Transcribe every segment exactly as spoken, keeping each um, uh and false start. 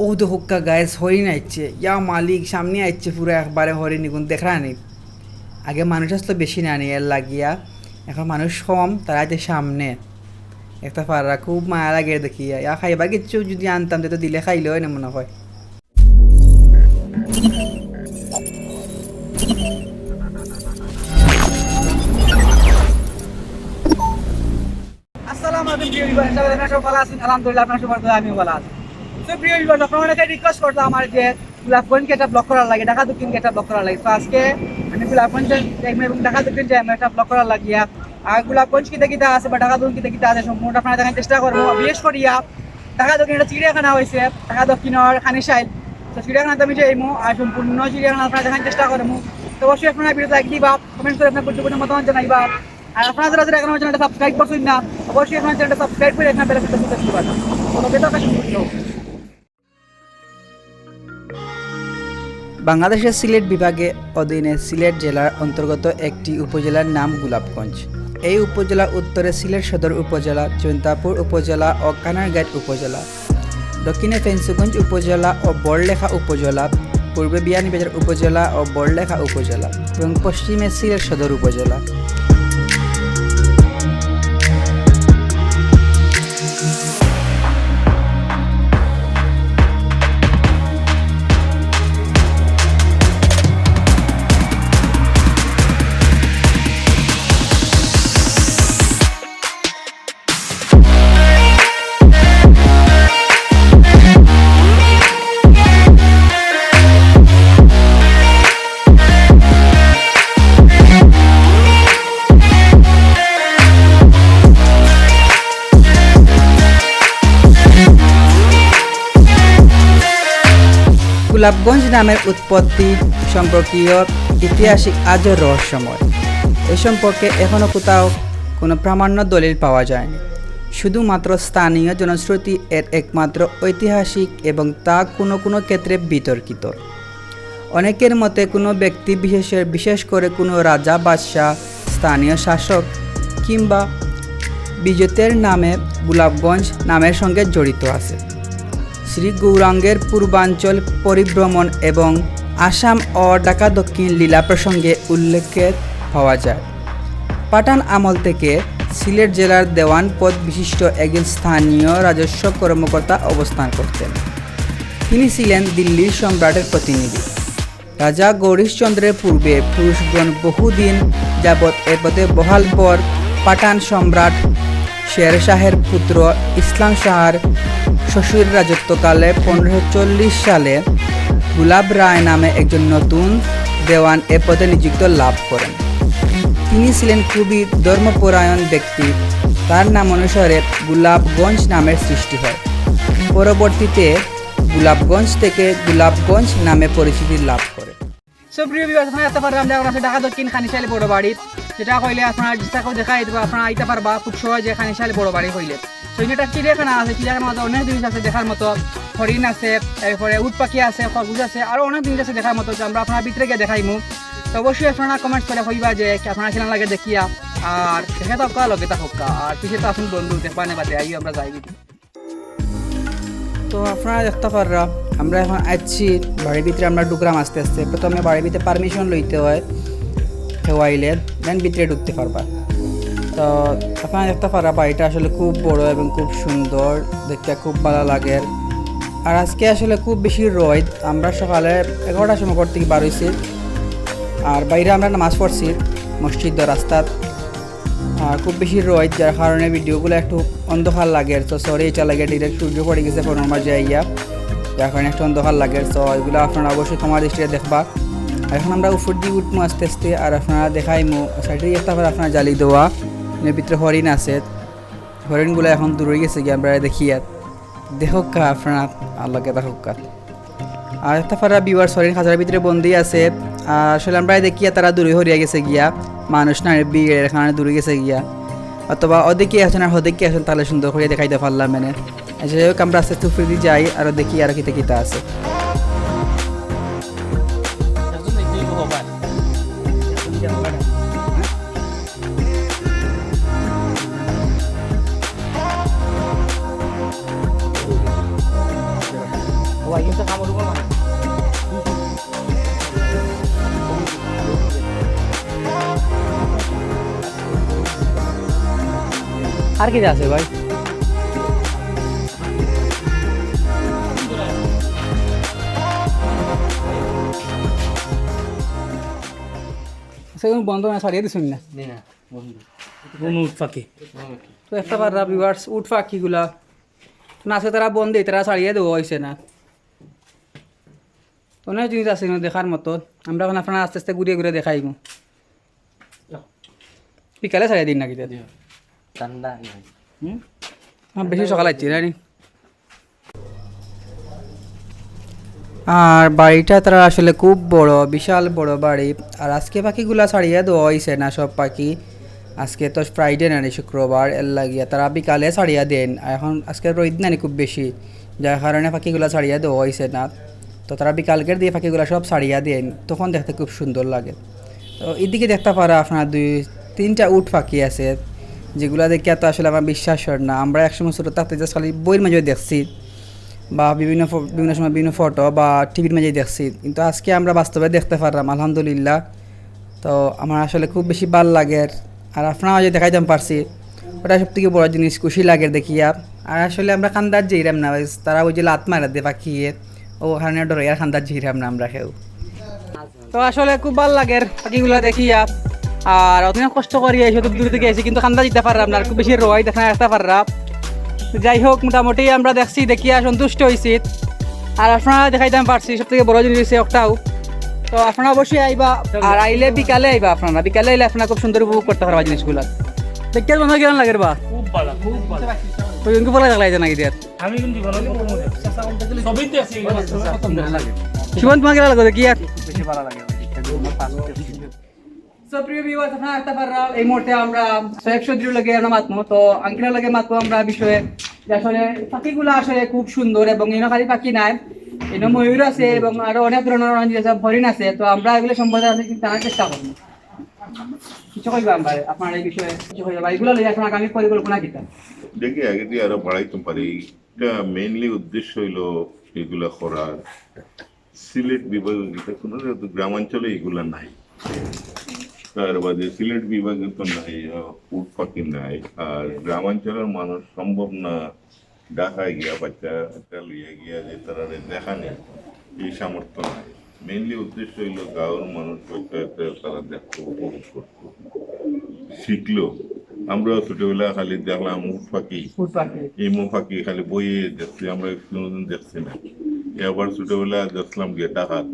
ও দেখউক্কা গাইস, হরিণ আইছে। ইয়া মালিক, সামনে আইছে পুরা একবারে হরিণ, ইগুন দেখরা নি। আগে মানুষ আসলো বেশি না নি এর লাগিয়া, এখন মানুষ কম, তারা আইছে সামনে। একটা ফাররা খুব মায়া লাগে দেখিয়া। ইয়া খাইবার কিচ্ছু যদি আনতাম, তে তো দিলে খাইলে হয় না মনে হয়। আসসালামু আলাইকুম প্রিয় ভিউয়ার, আশা করি আপনারা সব ভালো আছেন। আলহামদুলিল্লাহ, আপনারা সবার দোয়ায় আমিও ভালো আছি। তো প্রিয় ভিউয়ার, আপনারা অনেকে রিকোয়েস্ট করতা আমার যে গোলাপগঞ্জ গেটটা ব্লক করার লাগি, ঢাকা দক্ষিণ গেটটা ব্লক করার লাগি। তো আজকে আমি গোলাপগঞ্জ যাইমু এবং ঢাকা দক্ষিণ যাইমু একটা ব্লক করার লাগিয়া। আর গোলাপগঞ্জ কিতা কিতা আছে বা ঢাকা দক্ষিণ কিতা কিতা আছে সম্পূর্ণ আপনারা দেখার চেষ্টা করবো। বিশেষ করিয়া ঢাকা দক্ষিণ একটা চিড়িয়াখানা হইছে, ঢাকা দক্ষিণর খানিশাইল। তো চিড়িয়াখানাত আমি যাইমু আর সম্পূর্ণ চিড়িয়াখানা আপনারা দেখার চেষ্টা করবো। তো অবশ্যই আপনারা ভিডিও লাইক দিবা, কমেন্ট করে আপনার গুরুত্বপূর্ণ মতামত জানাইবা। আর আপনারা যারা যারা এখনো চ্যানেলটা সাবস্ক্রাইব করছেন না, অবশ্যই আপনার চ্যানেলটা সাবস্ক্রাইব করে আপনার বেল আইকনটা টিপে দিবা। তো বেটা কাছে বাংলাদেশের সিলেট বিভাগে অধীনে সিলেট জেলার অন্তর্গত একটি উপজেলার নাম গোলাপগঞ্জ। এই উপজেলার উত্তরে সিলেট সদর উপজেলা, জৈন্তাপুর উপজেলা ও কানারঘাট উপজেলা, দক্ষিণে ফেঞ্চুগঞ্জ উপজেলা ও বড়লেখা উপজেলা, পূর্বে বিয়ানীবাজার উপজেলা ও বড়লেখা উপজেলা এবং পশ্চিমে সিলেট সদর উপজেলা। গোলাপগঞ্জ নামের উৎপত্তি সম্পর্কীয় ইতিহাসিক আজও রহস্যময়। এ সম্পর্কে এখনও কোথাও কোনো প্রামাণ্য দলিল পাওয়া যায়নি। শুধুমাত্র স্থানীয় জনশ্রুতি এর একমাত্র ঐতিহাসিক এবং তা কোনো কোনো ক্ষেত্রে বিতর্কিত। অনেকের মতে কোনো ব্যক্তি বিশেষের, বিশেষ করে কোনো রাজা, বাদশাহ, স্থানীয় শাসক কিংবা বিজেতার নামে গোলাপগঞ্জ নামের সঙ্গে জড়িত আছে। শ্রী গৌরাঙ্গের পূর্বাঞ্চল পরিভ্রমণ এবং আসাম ও ঢাকা দক্ষিণ লীলা প্রসঙ্গে উল্লেখে পাওয়া যায়। পাঠান আমল থেকে সিলেট জেলার দেওয়ান পদ বিশিষ্ট একজন স্থানীয় রাজস্ব কর্মকর্তা অবস্থান করতেন। তিনি ছিলেন দিল্লির সম্রাটের প্রতিনিধি। রাজা গৌরীশচন্দ্রের পূর্বে পুরুষগণ বহুদিন যাবৎ এ পদে বহাল পর পাঠান সম্রাট শের শাহের পুত্র ইসলাম শাহর শ্বশুর রাজত্বকালে পনেরোশো চল্লিশ সালে গোলাপ রায় নামে একজন নতুন দেওয়ান এ পদে নিযুক্ত লাভ করেন। তিনি ছিলেন খুবই ধর্মপরায়ণ ব্যক্তি। তার নাম অনুসারে গোলাপগঞ্জ নামের সৃষ্টি হয়। পরবর্তীতে গোলাপগঞ্জ থেকে গোলাপগঞ্জ নামে পরিচিতি লাভ করে। So প্রিয় ভিউয়ার্স, আপনারা দেখতা পাররা আমরা এখন আছি ঢাকা দক্ষিণ খানিশাইল বড় বাড়িত, যেটা কইলে আপনারা যেটা কেউ দেখাই দিবা, আপনারা আইতা পারবা খুব সহজে খানিশাইল বড় বাড়ি কইলে। So এখানে একটা চিড়িয়াখানা আছে, চিড়িয়াখানার মধ্যে অনেক জিনিস আছে দেখার মতো, হরিণ আছে, এরপরে উট পাখি আছে, খরগোশ আছে, আরও অনেক জিনিস আছে দেখার মতো। তো আমরা আপনারা ভিতরে গিয়া দেখাইমু। তো অবশ্যই আপনারা কমেন্টস করে কইবা যে কি আপনারা কিলান লাগে দেখিয়া, আর দেখে থাকউক্কা, লগে থাকউক্কা, আর পিছে তো আছইন বন্ধু, দেখবা নে বাদে আইও আমরা যাই। তো আপনারা দেখতা পাররা, আমরা এখন আইছি বাড়ির ভিতরে, আমরা ঢুকরাম আস্তে আস্তে। প্রথমে বাড়ির ভিতরে পারমিশন লইতে হয়, কেউ আইলে দেন ভিতরে ঢুকতে পারবা। তো আপনারা দেখতা পাররা, বাড়িটা আসলে খুব বড় এবং খুব সুন্দর, দেখতে খুব ভালা লাগের। আর আজকে আসলে খুব বেশি রইদ, আমরা সকালে এগারোটার সময় ঘর থাকি বার অইছি, আর বাইরে আমরা নামাজ পড়ছি মসজিদ রাস্তাত। আর খুব বেশি রইদ, যার কারণে ভিডিওগুলা একটু অন্ধকার লাগের। তো সরি, ইটা লাগে direct সূর্য পড়ি গেছে ফোনর মাঝে আইয়া, যার কারণে একটু অন্ধকার লাগের। তো এগুলা আপনারা অবশ্যই ক্ষমার দৃষ্টিতে দেখবা। আর এখন আমরা উপরদি উঠমু আস্তে আস্তে, আর আপনারা দেখাইমু সাইডে একটা করে আপনারা জালি দেওয়া, এর ভিতরে হরিণ আছে, হরিণগুলা এখন দূর অই গেছে গিয়া, আমরা দেখি আর দেখউক্কা আপনারা, আর লগে থাকউক্কা। আর দেখতা পাররা ভিউয়ার্স, হরিণ খাঁচার ভিতরে বন্দি আছে। আর আসলে আমরা দেখি তারা দূরে হরিয়া গেছে গিয়া, মানুষ না ভিড়ের কারণে দূরে গেছে গিয়া, অথবা অদিকে আছইন আর হদিকে আছইন, তাহলে সুন্দর করিয়া দেখাইতাম পারলাম মানে। আচ্ছা, যাই হোক, আমরা আস্তে আস্তে উপরেদি যাই, আরো দেখি আরো কিতা কিতা আছে। আর কিতা আছে ভাই? আচ্ছা, এগুলো বন্ধ না, ছাড়িয়া দিছইন না? নি না, বন্ধ। কোন উট পাখি? তো একটা বার ভিউয়ার্স, উট পাখিগুলা না আছে, তারা বন্ধ, তারা ছাড়িয়া দেওয়া অইছে না। অনেক জিনিস আছে এখানে দেখার মতো। আমরা এখন আপনারা আস্তে আস্তে ঘুরিয়া ঘুরিয়া দেখাইমু। বিকালে ছাড়িয়া দিন নাকি? জি। ঠান্ডা। হুম? আমার বেশি সকাল আইছে না নি? আর বাড়িটা তারা আসলে খুব বড়, বিশাল বড় বাড়ি। আর আজকে পাখিগুলা ছাড়িয়া দেওয়া অইছে না সব পাখি। আজকে তো ফ্রাইডে না নি, শুক্রবার, এর লাগিয়া তারা বিকালে ছাড়িয়া দেন। আর এখন আজকে রইদ না নি খুব বেশি, যার কারণে পাখিগুলা ছাড়িয়া দেওয়া অইছে না। তো তারা বিকালকের দিয়ে পাখিগুলা সব ছাড়িয়া দেন, তখন দেখতে খুব সুন্দর লাগে। তো এদিকে দেখতা পারা আপনারা দুই তিনটা উট পাখি আছে, যেগুলা দেখিয়া তো আসলে আমার বিশ্বাস হয় না। আমরা একসময় ছোট থাকতে just খালি বইর মাঝে দেখছি বা বিভিন্ন ফো-, বিভিন্ন সময় বিভিন্ন ফটো বা টিভির মাঝে দেখছি, কিন্তু আজকে আমরা বাস্তবে দেখতে পারলাম, আলহামদুলিল্লাহ। তো আমার আসলে খুব বেশি ভালা লাগের। আর আপনারা যে দেখাইতাম পারছি, ওটা সব থেকে বড় জিনিস, খুশি লাগের দেখিয়া। আর আসলে আমরা কান্দাত যাইরাম না, তারা ওই যে লাত মারে দে পাখিয়ে, ও কারণে ডরাইয়া কান্দাত যাইরাম না আমরা কেউ। তো আসলে খুব ভালা লাগের পাখিগুলা দেখিয়া। আর অতদিন কষ্ট করি আইছি, অত দূর থেকে আইছি, কিন্তু কান্দাত যাইতাম পারলাম না, আর খুব বেশি রোদ, দেখতে পাররা। যাই হোক, মোটামুটি আমরা দেখছি, দেখিয়া সন্তুষ্ট অইছি। আর আপনারা দেখাইতাম পারছি, সব থেকে বড় জিনিস অইছে ওটাও। তো আপনারা অবশ্যই আইবা, আর আইলে বিকালে আইবা আপনারা, বিকালে আইলে আপনারা খুব সুন্দর উপভোগ করতা পারবা জিনিসগুলা। দেখতে মনে হয় কেমন লাগের বা? খুব ভালা, খুব ভালা। তো ইনকু ভালা লাগলা, এই যে নাকি দিয়া? আমি কিন্তু ভালা মতো মনে হয়। সবই তো আছে, এগুলো আছে। সুমন, তোমার কেমন লাগলো দেখি আর? বেশি ভালা লাগে। So, প্রিয় ভিউয়ার্স, আপনারা দেখতা পাররা, এই মুহূর্তে আমরা সাহেব চৌধুরীর লগে আমরা মাতমু। তো আঙ্কেলের লগে মাতমু আমরা বিষয়ে যে আসলে পাখিগুলা আসলে খুব সুন্দর এবং ইনো খালি পাখি নাই, ইনো ময়ূর আছে এবং আরো অনেক ধরনের অনেক জিনিস আছে, হরিণ আছে। তো আমরা এগুলো সম্বন্ধে আসলে কিছু জানার চেষ্টা করবো। কিছু কইবা আমরা আপনার এই বিষয়ে, কিছু কইবা বা এগুলো লইয়া এখন আগামী পরিকল্পনা কিতা? দেখি, আগে দিয়ে আরো বাড়াইতাম পারি। এটা mainly উদ্দেশ্য হইলো এগুলা করার। সিলেট বিভাগে এটা কোনো, যেহেতু গ্রামাঞ্চলে এগুলা নাই, তার বাদে সিলেট বিভাগে তো নাই, আহ, উট পাখি নাই। আর গ্রামাঞ্চলের মানুষ সম্ভব না ঢাকায় গিয়া বাচ্চা একটা লইয়া গিয়া যে তারা দেখানি, এই সামর্থ্য নাই। Mainly উদ্দেশ্য হইলো গাঁওর মানুষ বাচ্চা কাচ্চা তারা দেখতো, উপভোগ করতো, শিখলো। আমরা ছোটবেলা খালি দেখলাম উট পাখি, উট পাখি। ইমু পাখি খালি বইয়ে দেখছি, আমরা কোনোদিন দেখছি না। এবার ছোটবেলা দেখলাম গিয়ে ঢাকাত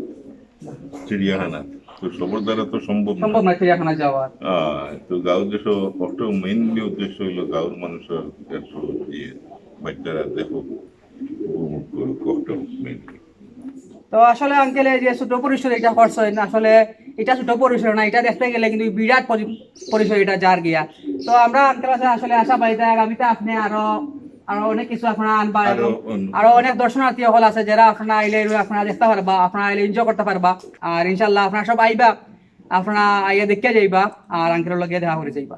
চিড়িয়াখানা, তো সবর দ্বারা তো সম্ভব না। সম্ভব না চিড়িয়াখানা যাওয়া। আহ, তো গাঁওর দেশে অত mainly উদ্দেশ্য হইলো গাঁওর মানুষের একটু ইয়ে, বাচ্চারা দেখো, উপভোগ করো, কষ্ট mainly। তো আসলে আঙ্কেল, এই যে ছোট পরিসরে এটা করছেন, আসলে এটা ছোট পরিসর না, এটা দেখতে গেলে কিন্তু বিরাট পরি-, পরিসর এটা যার গিয়া। তো আমরা আঙ্কেল আসলে, আসলে আশা পাই যে আগামীতে আপনি আরো, আরো অনেক কিছু আপনারা আনবা আরো এবং অন- আরো অনেক দর্শনার্থী হল আছে যারা আপনারা আইলে আপনারা দেখতে পারবা, আপনারা আইলে এনজয় করতে পারবা। আর ইনশাল্লাহ আপনারা সব আইবা, আপনারা আইয়া দেখিয়া যাইবা আর আঙ্কেলের লগে দেখা করে যাইবা।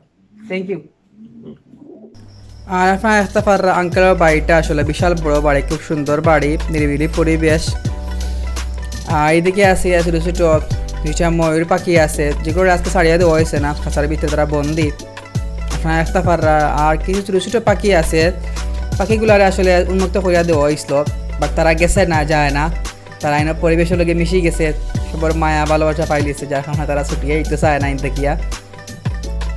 Thank you. আর আপনারা দেখতে পাররা আঙ্কেলের বাড়িটা আসলে বিশাল বড় বাড়ি, খুব সুন্দর বাড়ি, নিরিবিলি পরিবেশ। আর এদিকে আছে ছোট ছোট দুইটা ময়ূর পাখি আছে, যেগুলো আজকে ছাড়িয়া দেওয়া হয়েছে না, খাঁচার ভিতরে তারা বন্দি। আপনারা দেখতে পাররা আর কিছু ছোট ছোট পাখি আছে, পাখিগুলারে আসলে উন্মুক্ত করিয়া দেওয়া হয়েছিল, বাট তারা গেছে না, যায় না। তারা এনে পরিবেশর লগে মিশি গেছে, সবর মায়া ভালোবাসা পাইলিছে, যার কারণে তারা ছুটিয়া আইতে চায় না ইন থাকিয়া।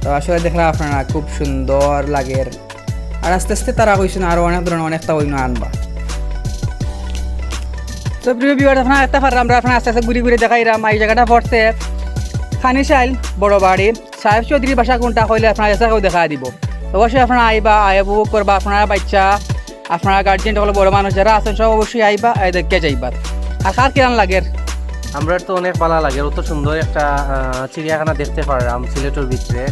তো আসলে দেখরা আপনারা, খুব সুন্দর লাগের। আর আস্তে আস্তে তারা কইছে না, আরো অনেক ধরনের অনেকটা অন্য আনবা। তো প্রিয় ভিউয়ার, আপনারা দেখতে পাররা, আমরা আপনারা আস্তে আস্তে ঘুরি ঘুরি দেখাইরাম। এই জায়গাটা পড়ছে খানিশাইল বড় বাড়ি। সাহেব চৌধুরীর বাসা কোনটা কইলে আপনারা এসে কেউ দেখা দিব। অবশ্যই আপনারা আইবা, আইয়া উপভোগ করবা, আপনারা বাচ্চা, আপনারা গার্জিয়ান সকল বড় মানুষ যারা আছেন সব অবশ্যই আইবা, আই দেখে যাইবা। আর কার কিরান লাগের? আমরা তো অনেক ভালা লাগে, অত সুন্দর একটা, আহ, চিড়িয়াখানা দেখতে পারলাম সিলেটের ভিতরে।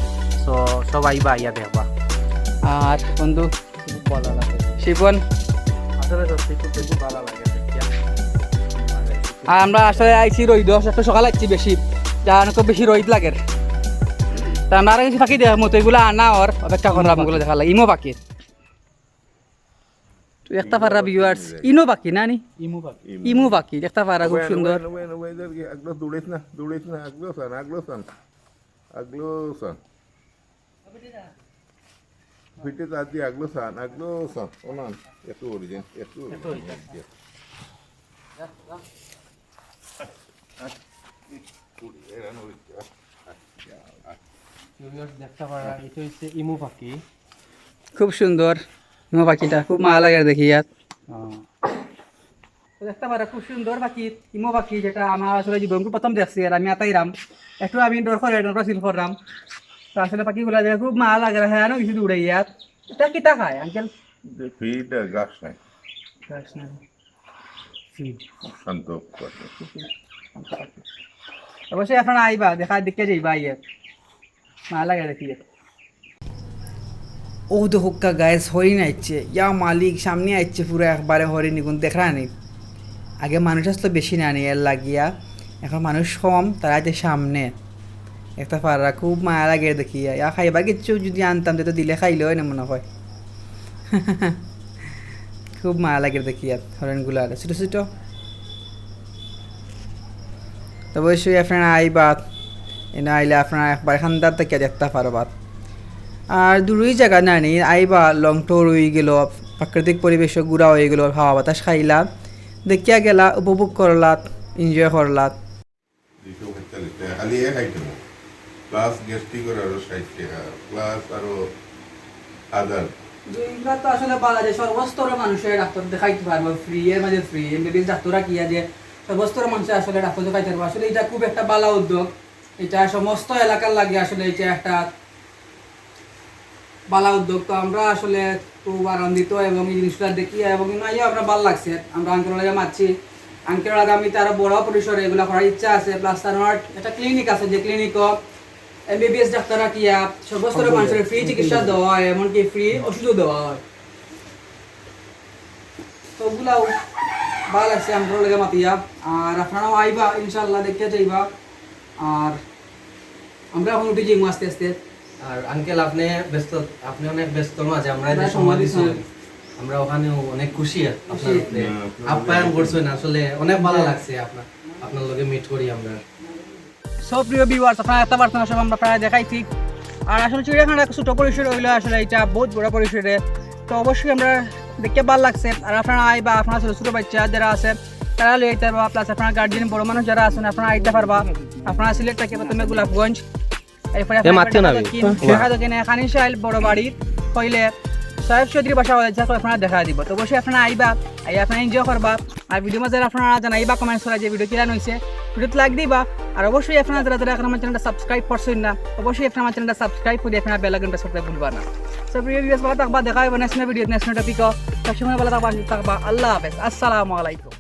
তো সব আইবা, আইয়া দেখবা। আর বন্ধু? খুব ভালা লাগে। শিবন? আসলে সত্যি খুব বেশি ভালা লাগে দেখিয়া। আর আমরা আসলে আইছি রইদ, একটু সকাল আইছি বেশি, যার কারণে খুব বেশি রইদ লাগের। তা আমরা আরো কিছু পাখি দেখার মতো, এগুলা আনা ওর অপেক্ষা করলাম, এগুলো দেখা লাগে, ইমো পাখি। দেখতা পাররা ভিউয়ার্স, ইমু পাখি না নি? ইমু পাখি। ইমু পাখি দেখতা পাররা, খুব সুন্দর। আগলো দৌড়াইস না, দৌড়াইস না, আগলো সান, আগলো সান, আগলো সান। পিঠে তার দিয়ে আগলো সান, আগলো সান। ও না, একটু অরিজিন, একটু অরিজিন। ভিউয়ার্স দেখতা পাররা, এটা হচ্ছে ইমু পাখি। খুব সুন্দর ইমু পাখিটা, খুব মায়া লাগে দেখিয়া। তো দেখতা পাররা খুব সুন্দর পাখি, ইমু পাখি, যেটা আমার আসলে জীবন প্রথম দেখছি। আর আমি আতাইরাম, একটু আমি ডর করে, ডর করে ফিল করলাম। তো আসলে পাখিগুলা দেখে খুব মায়া লাগে, হ্যাঁ, কিছু দৌড়াইয়া। এটা কিতা খায় আঙ্কেল? ফিড আর ঘাস নাই, ঘাস নাই। ফিড। শান্ত। অবশ্যই আপনারা আইবা, দেখা দেখে যাইবা, আইয়া মায়া লাগে দেখিয়া। ও দেখউক্কা গাইস, হরিণ আইছে। ইয়া মালিক, সামনে আইছে পুরা একবারে হরিণ, ইগুন দেখরা নি। আগে মানুষ আসলো বেশি না নি, এর লাগিয়া। এখন মানুষ কম, তারা আইছে সামনে। দেখতা পাররা, খুব মায়া লাগে দেখিয়া। ইয়া খাইবার কিচ্ছু যদি আনতাম, তে তো দিলে খাইলে অয় না মনে হয়। খুব মায়া লাগে দেখিয়া হরিণগুলা, ছোট ছোট। তো অবশ্যই আপনারা আইবা, এনে আইলে আপনারা একবার খান্দার থাকিয়া দেখতা পারবা। আর দূরই জাগা না নি, আইবা, লং ট্যুর অই গেল, প্রাকৃতিক পরিবেশও ঘুরা অই গেল, হাওয়া বাতাস খাইলা, দেখিয়া গেলা, উপভোগ করলা, এনজয় করলা। দুইশো পঁয়তাল্লিশ টাকা খালি এক আইটেম, প্লাস গ্যাস্ট্রিকের আরো ষাট টাকা, প্লাস আরো আদার। ইগুলা তো আসলে বাংলাদেশ সর্বস্তরের মানুষের ডাক্তার দেখাইতে পারবো ফ্রি, এর মাঝে ফ্রি এমবিবিএস ডাক্তার রাখিয়া যে সর্বস্তরের মানুষের আসলে ডাক্তার দেখাইতে পারবো। আসলে এটা খুব একটা ভালো উদ্যোগ, এটা সমস্ত এলাকার লাগে আসলে এটা একটা ভালো উদ্যোগ। তো আমরা আসলে খুব আনন্দিত এবং এই জিনিসগুলো দেখিয়া এবং ইনো আইয়া আমরা ভালো লাগছে। আমরা আঙ্কেল লগে মাতছি, আঙ্কেল আগামীতে আরো বড় পরিসরে এগুলা করার ইচ্ছা আছে, প্লাস তার একটা ক্লিনিক আছে, যে ক্লিনিকও এমবিবিএস ডাক্তার রাখিয়া সর্বস্তরের মানুষের ফ্রি চিকিৎসা দেওয়া হয়, এমনকি ফ্রি ওষুধও দেওয়া হয়। তো ওগুলাও ভালো লাগছে আঙ্কেল লগে মাতিয়া। আর আপনারাও আইবা, ইনশাআল্লাহ দেখিয়া যাইবা। আর আমরা এখন উঠি যাইমু আস্তে আস্তে। আর আঙ্কেল, আপনি ব্যস্ত, আপনি অনেক ব্যস্ত মাঝে আমরা এতে আমরা সময় সময় দিচ্ছি। দিছি। আমরা ওখানেও অনেক খুশি আপনার খুশি। উপরে আপ্যায়ন করছেন, আসলে অনেক ভালো লাগছে আপনার, আপনার লগে মিট করি আমরা। সব প্রিয় ভিউয়ার্স, আপনারা দেখতা পারছেন, সব আমরা প্রায় দেখাইছি। আর আসলে চিড়িয়াখানা একটা ছোট পরিসর হইলো, আসলে এটা বহুত বড় পরিসরে। তো অবশ্যই আমরা দেখতে ভালো লাগছে। আর আপনারা আইবা, আপনারা ছোট ছোট বাচ্চা যারা আছে তারা লই আইতে পারবা, প্লাস আপনার গার্জিয়ান বড় মানুষ যারা আছেন আপনারা আইতে পারবা। আপনারা সিলেট থেকে প্রথমে গোলাপগঞ্জ, এরপরে এ, মাতিও না আমি। খানি শাইল বড় বাড়ি হইলে সাহেব চৌধুরী বাসা হইলে যাকে আপনারা দেখা দিব। তো অবশ্যই আপনারা আইবা, আই আপনারা এনজয় করবা। আর ভিডিও মাঝে আপনারা জানাইবা কমেন্টস করে যে ভিডিও কিলান হইছে, ভিডিওত লাইক দিবা। আর অবশ্যই আপনারা যারা যারা এখন আমার চ্যানেলটা সাবস্ক্রাইব করছেন না, অবশ্যই আপনারা আমার চ্যানেলটা সাবস্ক্রাইব করে আপনারা বেল আইকনটা প্রেস করতে ভুলবা না। সব প্রিয় ভিউয়ার্স, ভালো থাকবা, দেখা হবে নেক্সট ভিডিও, নেক্সট টপিক। সব সময় ভালো থাকবা, সুস্থ থাকবা। আল্লাহ হাফেজ, আসসালামু আলাইকুম।